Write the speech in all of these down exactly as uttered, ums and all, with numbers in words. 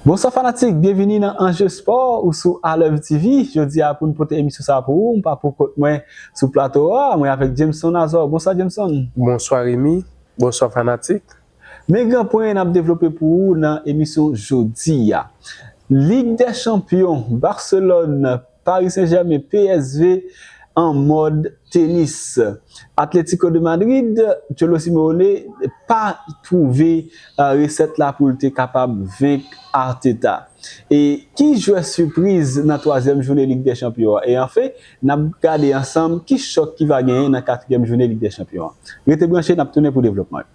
Bonswa fanatik, byenvini nan Anje Spò ou sou Alèv T V. Jodi a pou n pote emisyon sa pou ou, m pa pou kont mwen sou plato a, mwen avèk Jameson Azor. Bonswa Jameson. Bonswa Remy, bonswa fanatik. Men gran pwen n ap devlope pou ou nan emisyon jodi a. Lig dè Chanpyon, Barcelone, Paris Saint-Germain, P S V an mòd tenis. Atlético de Madrid, Cholo Simeone pa twouve uh, resèt la pou l te kapab venk Arteta. E ki jwè sipriz nan twazyèm jounen Lig dè Chanpyon an? E anfen, n ap gade ansanm ki chòk ki va genyen nan katriyèm jounen Lig dè Chanpyon an. Rete branche, n ap tounen pou devlopman yo.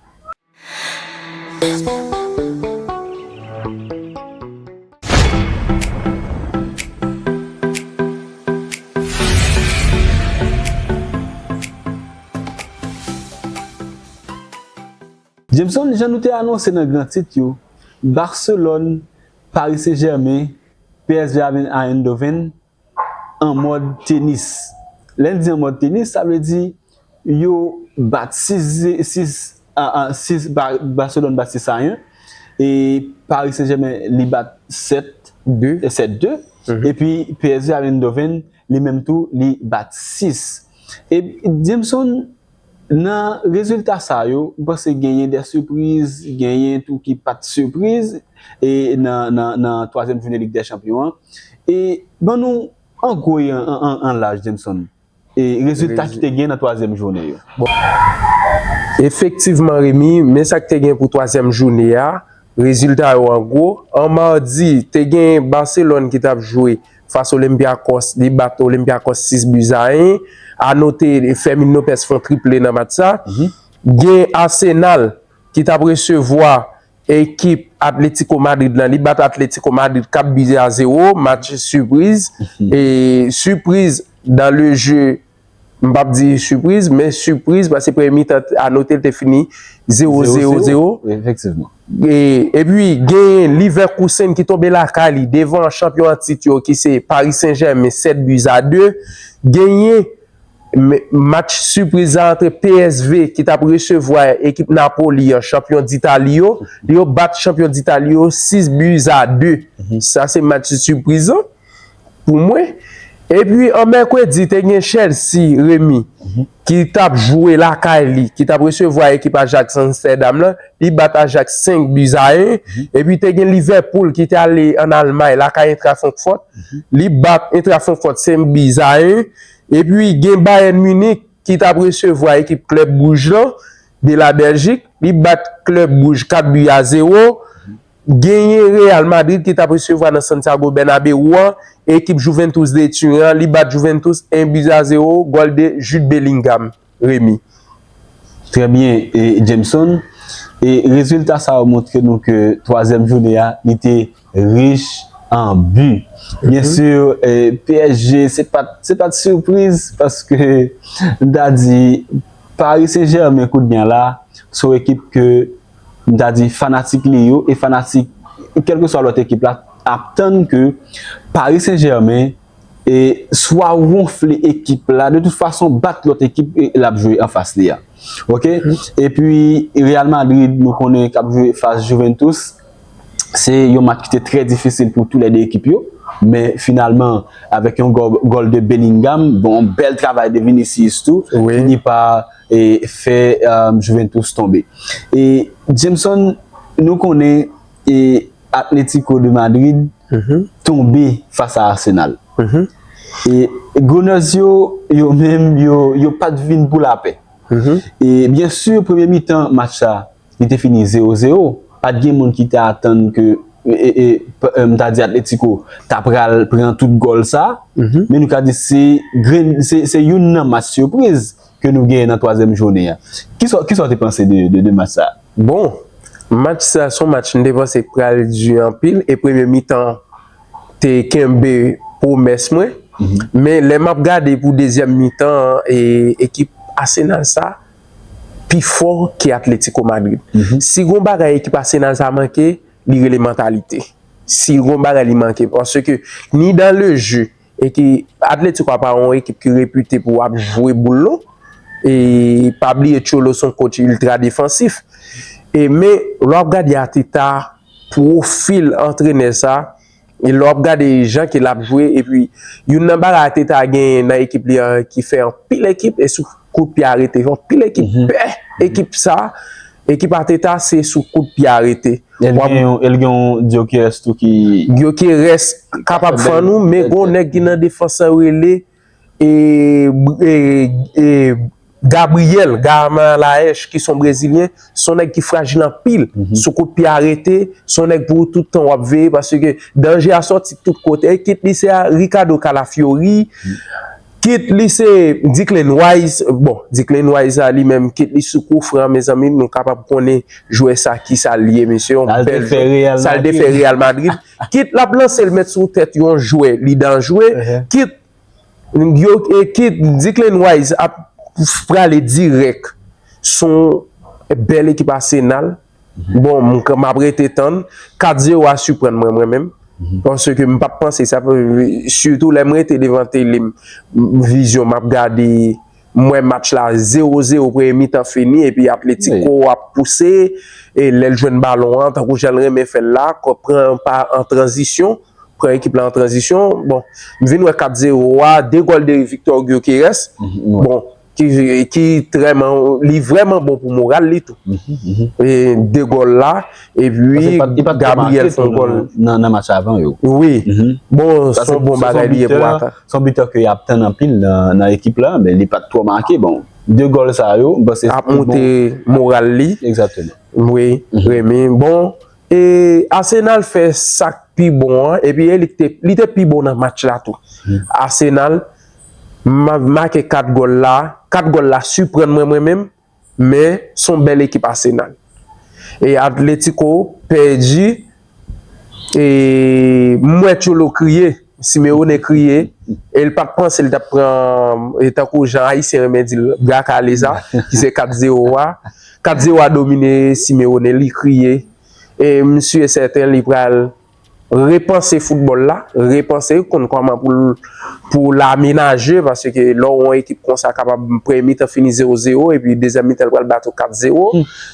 Jameson, jan nou te anonse nan gran tit yo, Barcelone, Paris Saint-Germain, P S V Eindhoven, an mòd tenis. Lè n di an mòd tenis, sa vle di yo bat sis, sis, a, a, sis, Barcelone bat sis a yen, e Paris Saint-Germain li bat sèt, sèt de, epi P S V Eindhoven li menm tou li bat sis. E Jameson, nan rezilta sa yo, m panse genyen de sipriz, genyen tou ki pa t sipriz e nan, nan, nan twazyèm jounen Lig dè Chanpyon an. E ban nou an gwo e an, an, an laj, Jameson, e rezilta ki te gen nan twazyèm jounen yo. Efektivman, Remy, men sa k te gen pou twazyèm jounen a, rezilta yo an gwo. An madi, te gen Barcelone ki t ap jwe fas Olympiakos, li bat Olympiakos sis bi a yen. A note, Fermin Lopez fè yon triple nan match sa. Gen Arsenal ki t ap resevwa ekip Atlético Madrid lan, li bat Atlético Madrid kat bi a zewo, match sipriz. E sipriz dans le jeu, m p ap di sipriz, men sipriz, paske premye mitan, a note, l te fini zewo zewo zewo. Efektivman. E, epi, gen Leverkusen ki tonbe lakay li devan chanpyon an tit yo, ki se Paris Saint-Germain, sèt bi a de. Genyen match sipriz la antre P S V ki t ap resevwa ekip Napoli an, chanpyon Ditali yo. Yo bat chanpyon Ditali yo sis bi a de. Sa se match sipriz lan pou mwen. Epi an mèkredi, te gen Chelsea, Remy, ki t ap jwe lakay li, ki t ap resevwa ekip Ajax Amsterdam lan. Li bat Ajax senk bi a yen. Epi te gen Liverpool ki te ale ann Almay, lakay Eintracht Francfort. Li bat Eintracht Francfort senk bi a yen. Epi gen Bayern Munich ki t ap resevwa ekip Club Brugge lan, de la Belgique. Li bat Club Brugge kat bi a zewo. Genyen Real Madrid ki t ap resevwa nan Santiago Bernabéu an, ekip Juventus de Turin an, li bat Juventus en bi a zewo, gòl de Jude Bellingham, Remy. Trè byen, e, Jameson. E rezilta sa yo montre nou ke twazyèm jounen an, li te rich an bi. Byen si, e, P S G, se pa t, se pa t sipriz, paske m ta di Paris Saint-Germain kounye a la, se yon ekip ke m ta di fanatik li yo e fanatik kèlkeswa lòt ekip la ap tann ke Paris Saint-Germain e swa wonfle ekip la, de tout fason bat lòt ekip e l ap jwe anfas li a. Oke? Epi Real Madrid, nou konnen k ap jwe fas Juventus, se yon match ki te trè difisil pou toulède ekip yo, men finalman, avèk yon gòl, gòl de Bellingham, bon, yon bèl travay de Vinicius tou, fini pa e fè, e, Juventus tonbe. E Jameson, nou konnen e Atlético de Madrid tonbe fas a Arsenal. E Gunners yo, yo menm, yo, yo pa t vin pou lapè. E byen si, premye mitan match sa, li te fini zewo zewo. Pa t gen moun ki te atann ke, e, e, e, m ta di Atlético ta pral pran tout gòl sa. Men nou ka di se grenn, se, se youn nan match sipriz ke nou genyen nan twazyèm jounen an. Kisa, kisa w te panse de, de, de match sa? Bon, match sa se yon match m te panse k pral di anpil e premye mitan te kenbe pwomès mwen. Men lè m ap gade pou dezyèm mitan an, e ekip Arsenal sa pi fò ke Atlético Madrid. Si gon bagay ekip Arsenal sa manke, li rele mantalite. Si gon bagay li manke, paske ni dans le jeu, e ki Atlético a pa yon ekip ki repite pou ap jwe boul non. E pa bliye Cholo se yon coach iltra defansif. E men lè w ap gade Arteta, pwofil antrenè sa, e lè w ap gade jan ke l ap jwe, epi youn nan bagay Arteta genyen nan ekip li an ki fè anpil ekip, e sou kout pye arete, anpil ekip pè ekip sa, ekip Arteta se sou kout pye arete. E l gen yon, e l gen yon Gyökeres tou ki Gyökeres kapab fann ou, men gon nèg ki nan defans lan rele e, e, e Gabriel Guimarães, ki se yon Brezilyen, se yon nèg ki frajil anpil. Sou kout pye arete, se yon nèg pou tout tan w ap veye, paske danje a sòti tout kote. Kit li se Ricardo Calafiori, kit li se Declan Rice, bon, Declan Rice a li menm, kit li sou kou fran, mezanmi, nou kapab konnen jwè sa ki sa l ye, mesye, yon bèl jwè. Sa l te fè Real Madrid. Kit l ap lanse l met sou tèt yon jwè, li danjre, kit Yo, e kit Declan Rice ap prale dirèk sou bèl ekip Arsenal. Bon, m, m ap rete tann. Kat zewo a siprann mwen, mwen menm. Paske m p ap panse sa, sitou lè m rete devan tele m, vizyon m ap gade, m wè match la zewo zewo, premye mitan fini, epi Atletico ap pouse, e lè l jwenn balon an, tankou jan l renmen fè l la, pran pa an tranzisyon, pran ekip la an tranzisyon. Bon, m vin wè kat zewo a, de gòl de Victor Gyökeres. Bon, ki, ki trèman, li vrèman bon pou moral li tou. E de gòl la, epi Gabriel fè yon gòl nan, nan match avan yo. Wi. Bon, se yon bon bagay li ye pou atak. Se yon bitè ke y ap tann anpil nan, nan ekip la, men li pa t twò make. Bon, de gòl sa yo, m panse ap monte moral li. Egzakteman. Wi, Remy. Bon, e Arsenal fè sa k pi bon an, epi e li te, li te pi bon nan match la tou. Arsenal ma-, make kat gòl la, kat gòl la siprann mwen, mwen menm, men se yon bèl ekip Arsenal. E Atletico pèdi, e m wè Cholo kriye, Simeone kriye, e l pa t panse l t ap pran, e tankou jan Ayisyen renmen di l, bra kale sa, ki se kat zewo a. Kat zewo a domine Simeone, li kriye. E m si e sèten li pral repanse foutbòl la, repanse, konn kòman pou l, pou l amenaje, paske lè w yon ekip konsa kapab premye mitan fini zewo zewo, epi dezyèm mitan l pral bat ou kat zewo,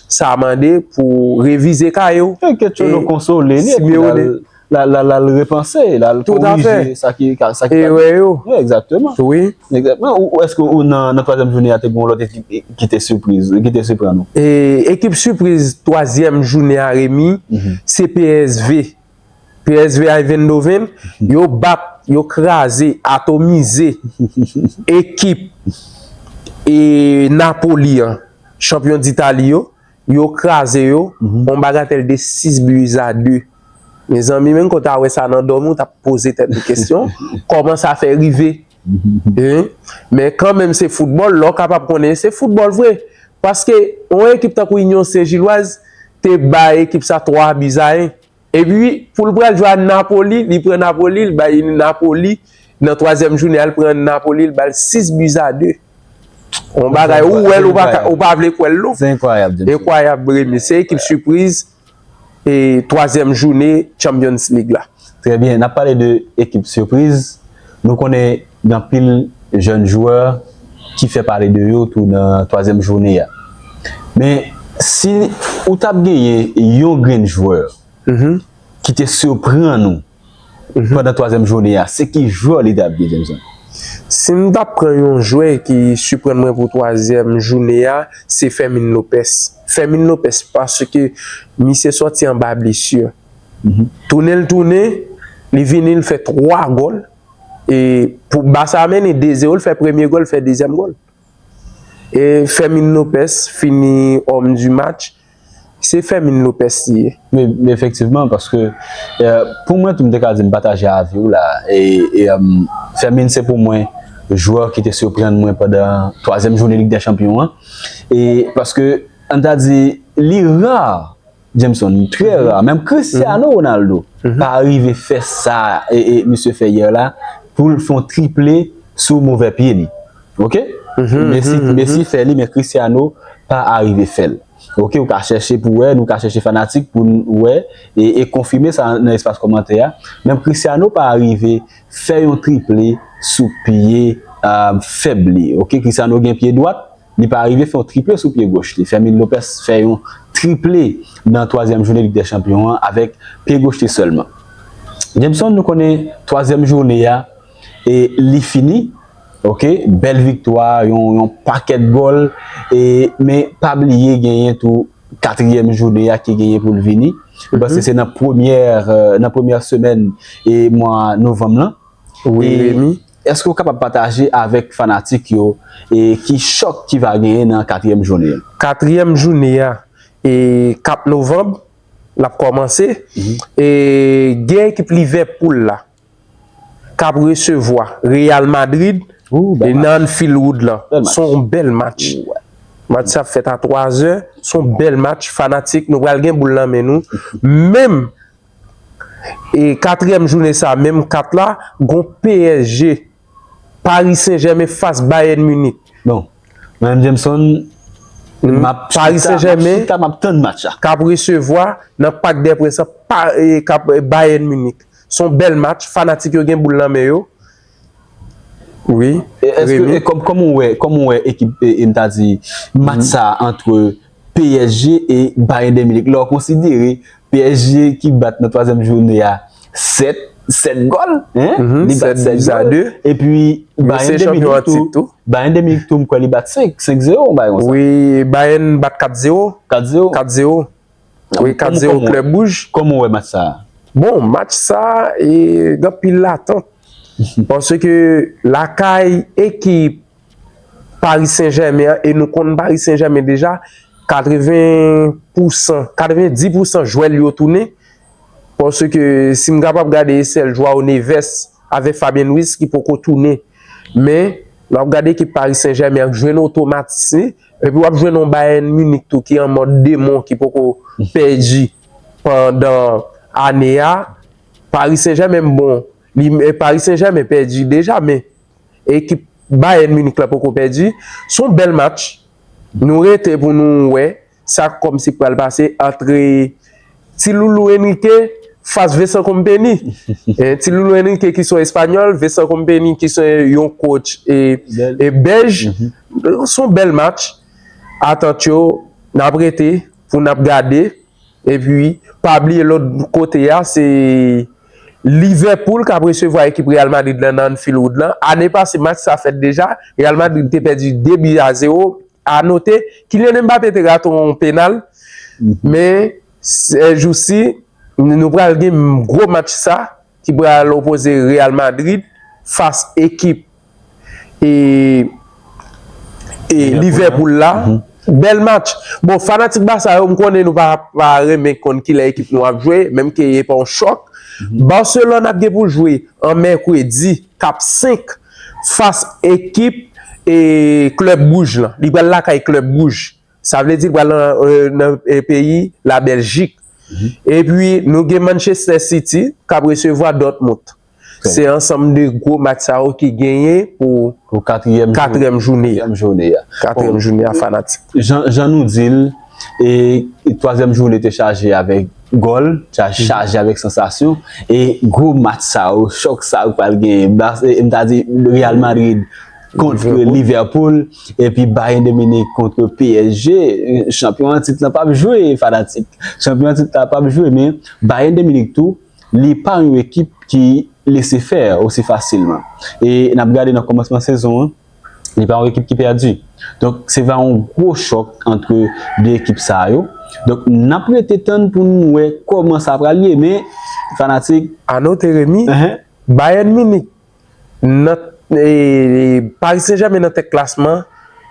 sa mande pou revize kay ou. E ke Cholo konsole li, epi l al, l al, l al repanse, l al korije sa ki, sa ki pa byen. Erè yo. Wi, egzakteman. Wi. Egzakteman. Ou, ou èske ou nan, nan twazyèm jounen a te gen yon lòt ekip ki te sipriz, ki te siprann ou? E, ekip sipriz twazyèm jounen a, Remy, se P S V. P S V Eindhoven, yo bat, yo kraze, atomize ekip e Napoli an, chanpyon Ditali yo, yo kraze yo, yon bagatèl de six buts à deux. Mezanmi, menm kan w ta wè sa nan dòmi, w t ap poze tèt ou kesyon, kòman sa fè rive? Hein? Men kanmenm se foutbòl, lè w kapab konnen se foutbòl vre. Paske yon ekip tankou Union Saint-Gilloise te bay ekip sa twa buts à un. Epi, pou l pral jwe a Napoli, li pran Napoli, li bay Napoli nan twazyèm jounen an, li pran Napoli, li ba l six buts à deux. Yon bagay, ou wè l, ou pa ka, ou pa vle kwè l, non. Se enkwayab, James. Enkwayab, Remy. Se ekip sipriz e twazyèm jounen Champions League la. Trè byen. N ap pale de ekip sipriz. Nou konnen gen anpil jèn jwè ki fè pale de yo tou nan twazyèm jounen an. Men, si ou t ap genyen yon grenn jwè ki te siprann ou pandan twazyèm jounen an, se ki jwè li t ap ye, Jameson? Si m t ap pran yon jwè ki siprann mwen pou twazyèm jounen an, se Fermin Lopez. Fermin Lopez, paske misye sòti anba blesi. Tounen l tounen, li vini, li fè twa gòl. E pou Barça mennen de zewo, li fè premye gòl, li fè dezyèm gòl. E Fermin Lopez fini homme du match. Se Fermin Lopez li ye. Men, men efektivman, paske, eh, pou mwen tou, m te ka di m pataje avi w la. E, e, em, Fermin se pou mwen jwè ki te siprann mwen pandan twazyèm jounen Lig dè Chanpyon an. E paske, ann ta di, li ra, Jameson, trè ra. Menm Cristiano Ronaldo pa rive fè sa e, e misye fè yè la, pou l fè yon triple sou movè pye li. Oke? Messi, Messi fè li, men Cristiano pa arive fè l. Oke, ou ka chèche pou wè, nou ka chèche fanatik pou n wè e, e konfime sa nan espas kòmantè a. Menm Cristiano pa arive fè yon triple sou pye, ah, fèb li. Oke, Cristiano gen pye dwat, li pa rive fè yon triple sou pye goch li. Fermin Lopez fè yon triple nan twazyèm jounen Lig dè Chanpyon an avèk pye goch li sèlman. Jameson, nou konnen twazyèm jounen a, e li fini, ok, bèl viktwa, yon, yon pakèt gòl, e, men pa bliye genyen tou katriyèm jounen a ki genyen pou l vini. Mwen panse se nan premyè, euh, nan premyè semèn e mwa novanm lan. Wi, e Remy. Èske w kapab pataje avèk fanatik yo e ki chòk ki va genyen nan katriyèm jounen an? Katriyèm jounen an, e kat novanm, l ap kòmanse. E gen ekip Liverpool la k ap resevwa Real Madrid. Ou, bèl e nan match. Anfield Road lan. Bèl match. Se yon bèl match. Match sa ap fèt a twazè. Se yon bèl match. Fanatik, nou pral gen boul nan men nou. Menm e katriyèm jounen sa, menm kat la, gon P S G, Paris Saint-Germain fas Bayern Munich. Bon, mwen menm Jameson, m ap Paris chita, m ap Saint-Germain chita, m ap tann match la. K ap resevwa nan Parc des Princes, pa, e, k ap, e, Bayern Munich. Se yon bèl match, fanatik yo gen boul nan men yo. Wi, e, èske, Remy. E, kòm, kòman w wè, kòman w wè ekip, e, e, m ta di, match sa ant P S G e Bayern de Munich? Lè w konsidere P S G ki bat nan twazyèm jounen a sèt, sèt gòl, hein? Mhm, li bat sèt gòl. Epi Bayern de Munich tou, Bayern de Munich tou, m kwè li bat senk, senk zewo, yon bagay konsa. Wi, Bayern bat kat zewo. Kat zewo. Kat zewo. Wi, kat zewo Club Rouge. Kòman w wè match sa a? Bon, match sa, e, gen anpil latant. Paske lakay ekip Paris Saint-Germain an, e nou konn Paris Saint-Germain deja, katreven pousan, katrevendis pousan jwè l yo tounen. Paske si m kapab gade, e sèl Joao Neves avèk Fabien Ruiz ki poko tounen. Men, lè w ap gade ekip Paris Saint-Germain an jwenn otomatisme, epi w ap jwenn yon Bayern Munich tou ki an mòd demon ki poko pèdi pandan ane a. Paris Saint-Germain bon, li, e, Paris Saint-Germain pèdi deja, men ekip Bayern Munich la poko pèdi. Se yon bèl match. Nou rete pou nou wè sa kòmsi k pral pase ant Ti Loulou Enrique fas Vincent Kompany. E, Ti Loulou Enrique ki se yon Espanyòl, Vincent Kompany ki se yon coach e, e bèj. Se yon bèl match. Atant yo, n ap rete pou n ap gade. Epi, pa bliye lòt kote a, se Liverpool k ap resevwa ekip Real Madrid lan nan Anfield Road lan. Ane pase, match sa fèt deja. Real Madrid te pèdi de bi a zewo. A note, Kylian Mbappé te rate yon penal. Men, se, jousi, nou pral gen gwo match sa ki pral opoze Real Madrid fas ekip e, e Liverpool la. Bèl match. Bon, fanatik Barça yo, m konnen nou pa, pa renmen konn kilè ekip nou ap jwe, menm ke e pa yon chòk. Barcelone ap gen pou jwe an mèkredi, k ap senk, fas ekip e Club Rouge lan. Li pral lakay Club Rouge. Sa vle di l pral nan, e, nan, e, peyi Labèljik. Epi, nou gen Manchester City k ap resevwa Dortmund. Se ansanm de gwo match sa yo ki genyen pou katriyèm jounen an. Katriyèm jounen an, fanatik. Jan, jan nou di l, e, twazyèm jounen te chaje avèk gòl, chaje avèk sansasyon, e gwo match sa yo, chòk sa yo pral genyen. Bas-, e, m ta di Real Madrid kont Liverpool, epi Bayern de Munich kont P S G, chanpyon an tit lan p ap jwe, fanatik. Chanpyon an tit la p ap jwe, men Bayern de Munich tou, li pa yon ekip ki lese fè osi fasilman. E n ap gade nan kòmansman sezon an, li pa yon ekip ki pèdi. Donk, se va yon gwo chòk ant de ekip sa yo. Donk, n ap rete tann pou n wè kòman sa pral ye, men fanatik. A note, Remy, Bayern Munich nan, e, Paris Saint-Germain nan tèt klasman,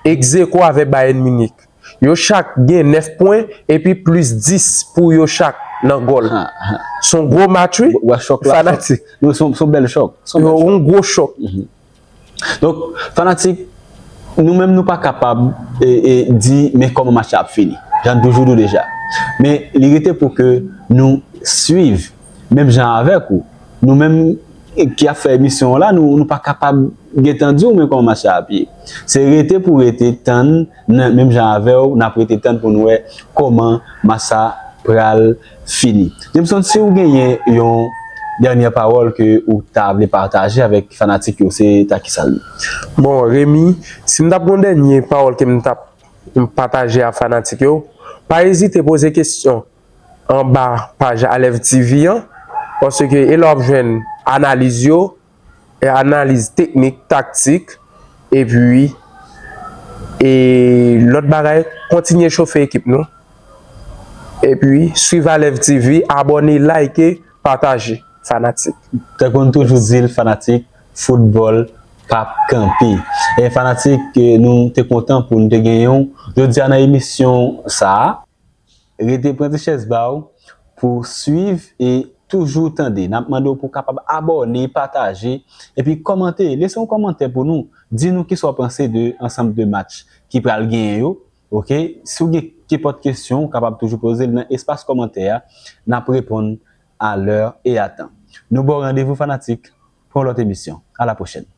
egzeko avèk Bayern Munich. Yo chak gen nèf pwen, epi plis dis pou yo chak nan gòl. Se yon gwo match, wi. Fanatik. Non, se yon, se yon bèl chòk. Se yon gwo chòk. Donk, fanatik, nou menm nou pa kapab, e, e, di, men kòman match la ap fini. Jan n toujou di w deja. Men li rete pou ke nou swiv, menm jan avèk ou. Nou menm ki ap fè emisyon an la, nou, nou pa kapab gentan di w men kòman match la ap ye. Se rete pou rete tann, menm jan avè w, n ap rete tann pou n wè kòman match sa pral fini. Jameson, si w genyen yon dènye pawòl ke ou ta vle pataje avèk fanatik yo, se ta kisa l ye? Bon, Remy, si m t ap gen yon dènye pawòl ke m t ap pataje a fanatik yo. Pa ezite poze kesyon anba paj Alèv T V an, paske e la w ap jwenn analiz yo, e analiz teknik, taktik, epi e lòt bagay, kontinye chofe ekip nou. Epi swiv Alèv T V, abòne, like, pataje, fanatik. Tankou nou toujou di l, fanatik, foutbòl p ap kanpe. E fanatik, eh, nou te kontan pou nou te genyen w jodi a nan emisyon sa a. Rete pran ti chèz ba w pou swiv e toujou tande. N ap mande w pou w kapab abòne, pataje, epi kòmante. Lese yon kòmantè pou nou. Di nou kisa w panse de ansanm de match ki pral genyen yo. Ok? Si w gen kenpòt kesyon, w kapab toujou poze l nan espas kòmantè a. N ap reponn à l'heure et à temps. Nou ba w randevou fanatik pou yon lòt emisyon. À la prochaine.